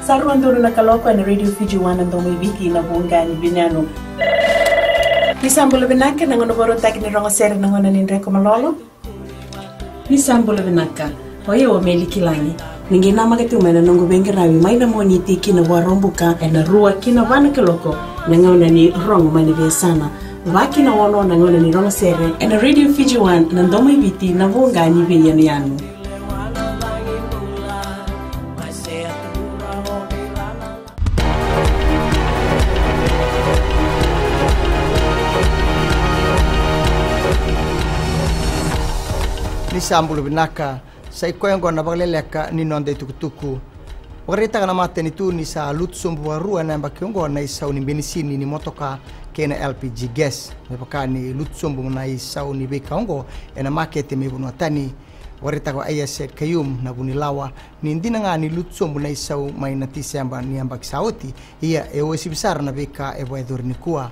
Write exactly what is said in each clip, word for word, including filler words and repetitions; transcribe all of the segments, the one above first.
Sa rua donu na kaloko ena Radio Fiji One, na domo i Viti, na vuqa ni veiyanuyanu. Ni sa bula vinaka, na gauna vakarautaki ni rogo sere, na gauna ni dreko malolo. Ni sa bula vinaka. O yau o Meli Kilagi. Ni qai namaka tiko mai na noqu veiqaravi mai na Moniti ki na Vakaraubuka ena rua ki na va na kaloko, na gauna ni rogo mai na veiyasana. Va ki na ono na gauna ni rogo sere ena Radio Fiji One, na domo i Viti, na vuqa ni veiyanuyanu. Ni sa bula vinaka, sa i koya oqo na vakaleleka ni noda itukutuku. Vakaraitaka na matanitu ni sa lutu sobu vakarua ena yabaki oqo na isau ni benisini ni motoka kei na L P G gas. Me vaka ni lutu sobu na isau ni veika oqo ena makete mai vanua tani. Vakaraitaka o Aiyaz Sayed-Khaiyum na vunilawa ni dina ga ni lutu sobu na isau mai na Tiseba ni yabaki sa oti, ia e uasivi sara na veika e vakayacori nikua.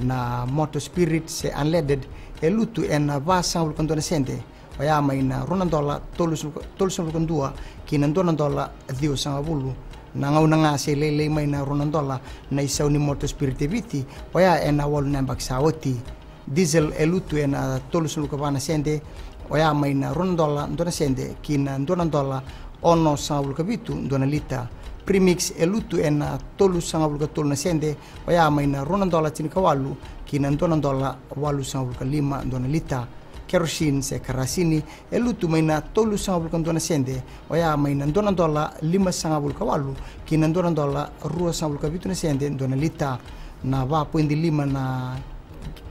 Na Motor Spirit se unleaded e lutu ena vasagavulu ka dua na sede, oya mai na rua na dola tolusagavulu ka dua ki na dua na dola ciwasagavulu. Na gauna ga se lailai mai na rua na dola na isau ni Motor Spirit e Viti, oya ena walu na yabaki sa oti. Diesel e lutu ena tolusagavulu ka va na sede, oya mai na rua na dola dua na sede ki na dua na dola onosagavulu ka vitu dua na lita. Premix e lutu ena tolusagavulu ka tolu na sede, oya mai na rua na dola tinikawalu ki na dua na dola walusagavulu ka lima dua na lita. Kerosene se karasini e lutu mai na tolusagavulu ka dua na sede, oya mai na dua na dola limasagavulu ka walu ki na dua na dola ruasagavulu ka vitu na sede dua na lita. Na va poidi lima na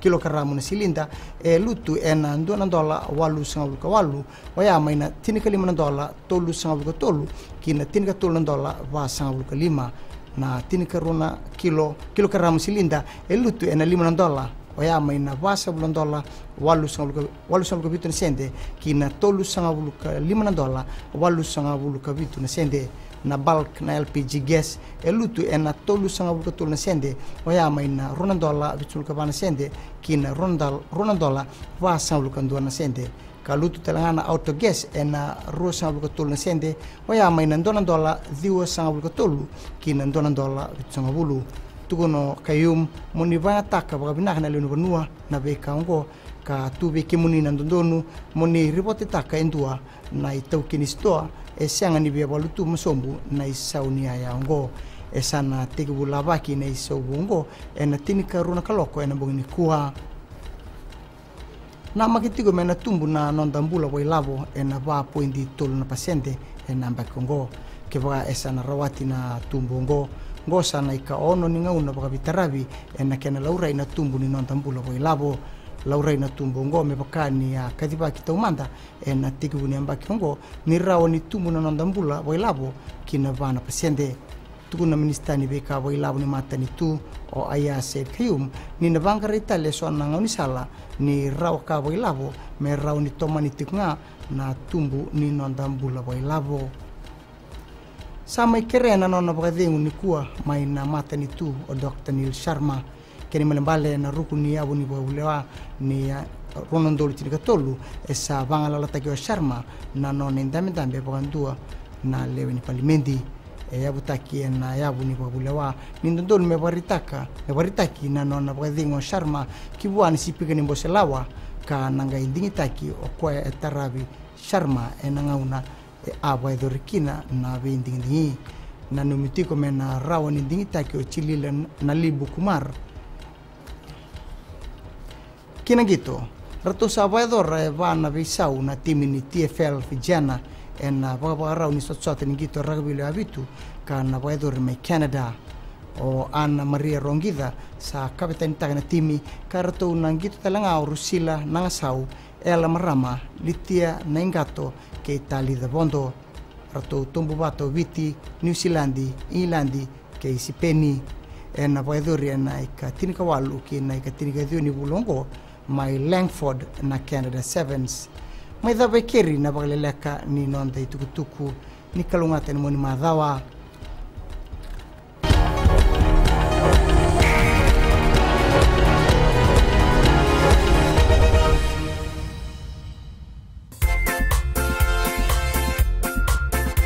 kilokaramu na silida e lutu ena dua na dola walusagavulu ka walu, oya mai na tinikalima na dola tolusagavulu ka tolu ki na tinikatolu na dola vasagavulu ka lima. Na tinikarua na kilo, kilokaramu silida e lutu ena lima na dola, oya mai na vasagavulu na dola walusagavulu ka, walusagavulu ka vitu na sede ki na tolusagavulu ka lima na dola walusagavulu ka vitu na sede. Na bulk na L P G gas e lutu ena tolusagavulu ka tolu na sede, oya mai na rua na dola vitusagavulu ka va na sede ki na rua na dola, rua na dola vasagavulu ka dua na sede. Ka lutu tale ga na auto gas ena ruasagavulu ka tolu na sede, oya mai na dua na dola ciwasagavulu ka tolu ki na dua na dola vitusagavulu. Tukuna o Khaiyum mo ni vakayagataka vakavinaka na lewe ni vanua na veika oqo, ka tu vei kemuni na dodonu mo ni ripotetaka e dua na itaukei ni sitoa e sega ni via valutu masobu na isau ni yaya oqo. E sa na tekivu lavaki na isau vou oqo ena tinikarua na kaloko ena bogi nikua. Namaki tiko me na tubu na noda bula vakailavo ena va poidi tolu na pasede ena yabaki oqo. Kevaka e sa na rawati na tubu oqo, oqo sa na ikaono ni gauna vakaveitaravi ena kena laurai na tubu ni noda bula vakailavo. Laurai na tubu oqo me vaka ni a kacivaki taumada ena tekivu ni yabaki oqo ni rawa ni tubu na noda bula vakailavo ki na va na pasede. Tukuna na minisita ni veika vakailavo ni matanitu, o Aiyaz Sayed-Khaiyum, ni na vaqarai tale eso na gaunisala ni rawa ka vakailavo me rawa ni tomani tiko ga na tubu ni noda bula vakailavo. Sa mai kerea na nona vakacegu nikua mai na matanitu o Doctor Neil Sharma. Kena ibalebale, na ruku ni yavu ni vakavulewa ni, a, rua na udolu tinikatolu, e sa vagalalataki o Sharma na nona idabedabe vakadua na lewe ni palimedi. E yavutaki ena yavu ni vakavulewa ni dodonu me vakaraitaka, me vakaraitaki na nona vakacegu o Sharma ki vua na sipika ni bose lawa, ka na qai digitaki o koya e taravi Sharma ena gauna e a vakayacori kina na veidigidigi. Nanumi tiko me na rawa ni digitaki o Chilila Nalibkumar. Ki na qito, ratou sa vakayacora e va na veisau na timi ni T F L Fijiana ena vakavakarau ni sotasota ni qito rakavi lewe vitu ka na vakayacori mai Canada. O Ana Maria Roqica sa kavetanitaka na timi, ka ratou na qito tale ga o Rusila Nagasau, Ela Marama, Litia Naiqato kei Talica Vodo. Ratou tobu vata o Viti, Niusiladi, Igiladi kei Sipeni. Ena vakayacori ena ika tinikawalu ki na ika tinikaciwa ni vula oqo mai Langford na Canada Sevens. Mai cava e keri na vakaleleka ni noda itukutuku. Ni kalougata ena mua ni macawa.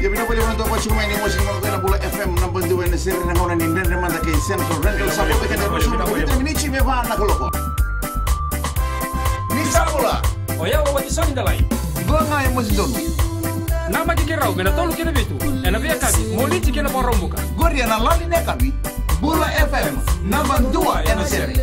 Ia vinaka vakalevu na tou vakarorogo mai ni Mosi ni Mono Koya na Bula F M, na Sere na gauna ni Dredre Mada kei Central Rental, sa vo vei keda e ruasagavulu ka vitu na miniti me va na kaloko. Ni sa bula. O yau o Watisoni Dalai. Dua ga e Mosidonu. Namaki keirau mai na tolu ki na vitu ena veiyakavi, Moniti ki na Vakaraubuka. Qori ena lali ni yakavi. Bula F M, naba dua ena sere.